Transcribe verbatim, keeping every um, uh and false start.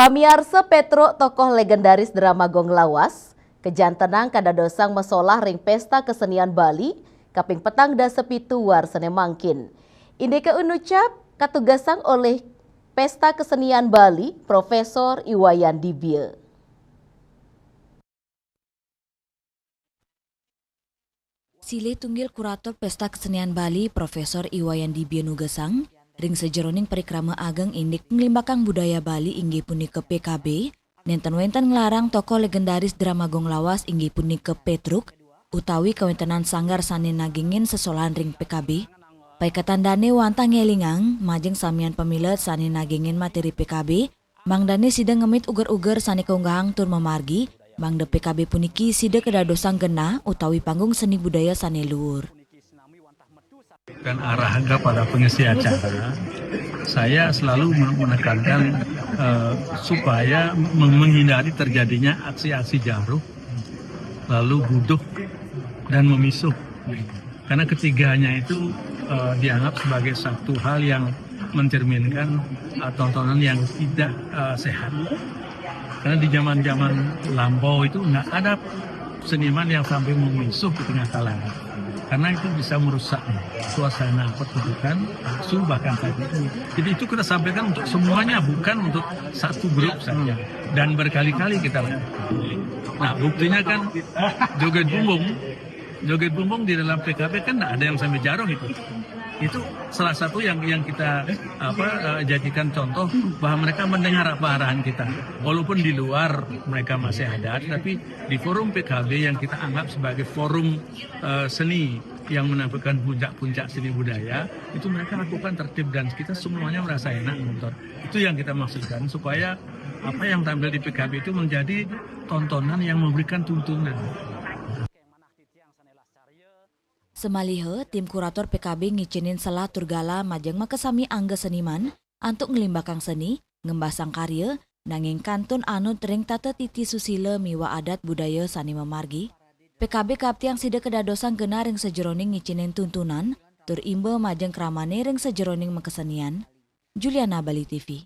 Pamiarsa, Petruk, tokoh legendaris drama Gong Lawas, kajantenang kadadosang masolah ring Pesta Kesenian Bali kaping petang dasa pitu warsané mangkin. Indiké inucap katugasang olih Pesta Kesenian Bali, Profesor I Wayan Dibia. Silih tunggil kurator Pesta Kesenian Bali, Profesor I Wayan Dibia nugasang, ring sajeroning parikrama ageng indik nglimbakang budaya Bali inggih punika P K B, nénten wénten nglarang tokoh legendaris drama Gong Lawas inggih punika Petruk, utawi kawéntenan sanggar sané nagingin sesolahan ring P K B. Paiketan dané wantah ngélingang majeng samian pamilet sané nagingin materi P K B, mangdané sida ngemit uger-uger sané kaunggahang tur mamargi, mangda P K B puniki sida kadadosang genah utawi panggung seni budaya sané luhur. Dan arahan kepada pengisi acara, saya selalu menekankan eh, supaya menghindari terjadinya aksi-aksi jaruh, lalu buduh dan memisuh. Karena ketiganya itu eh, dianggap sebagai satu hal yang mencerminkan eh, tontonan yang tidak eh, sehat. Karena di zaman-zaman lampau itu nggak ada seniman yang sampai memisuh di tengah kalangan. Karena itu bisa merusak suasana pertunjukan, aksi, bahkan saat itu. Jadi itu kita sampaikan untuk semuanya, bukan untuk satu grup saja. Dan berkali-kali kita lakukan. Nah, buktinya kan joget bumbung. Joget bumbung di dalam P K B kan nggak ada yang sampai jaruh itu. Itu salah satu yang yang kita apa eh, jadikan contoh bahwa mereka mendengar apa arahan kita. Walaupun di luar mereka masih ada, tapi di forum P K B yang kita anggap sebagai forum eh, seni yang menampilkan puncak-puncak seni budaya, itu mereka lakukan tertib dan kita semuanya merasa enak nonton. Itu yang kita maksudkan supaya apa yang tampil di P K B itu menjadi tontonan yang memberikan tuntunan. Samaliha, tim kurator P K B ngicénin selah tur galah majeng makasami angga seniman antuk nglimbakang seni, ngembasang karya, nanging kantun anut ring tata titi susila miwah adat budaya sané mamargi. P K B kaaptiang sida kadadosang genah ring sajeroning ngicénin tuntunan tur imba majeng kramané ring sajeroning makasenian. Juliana, Bali T V.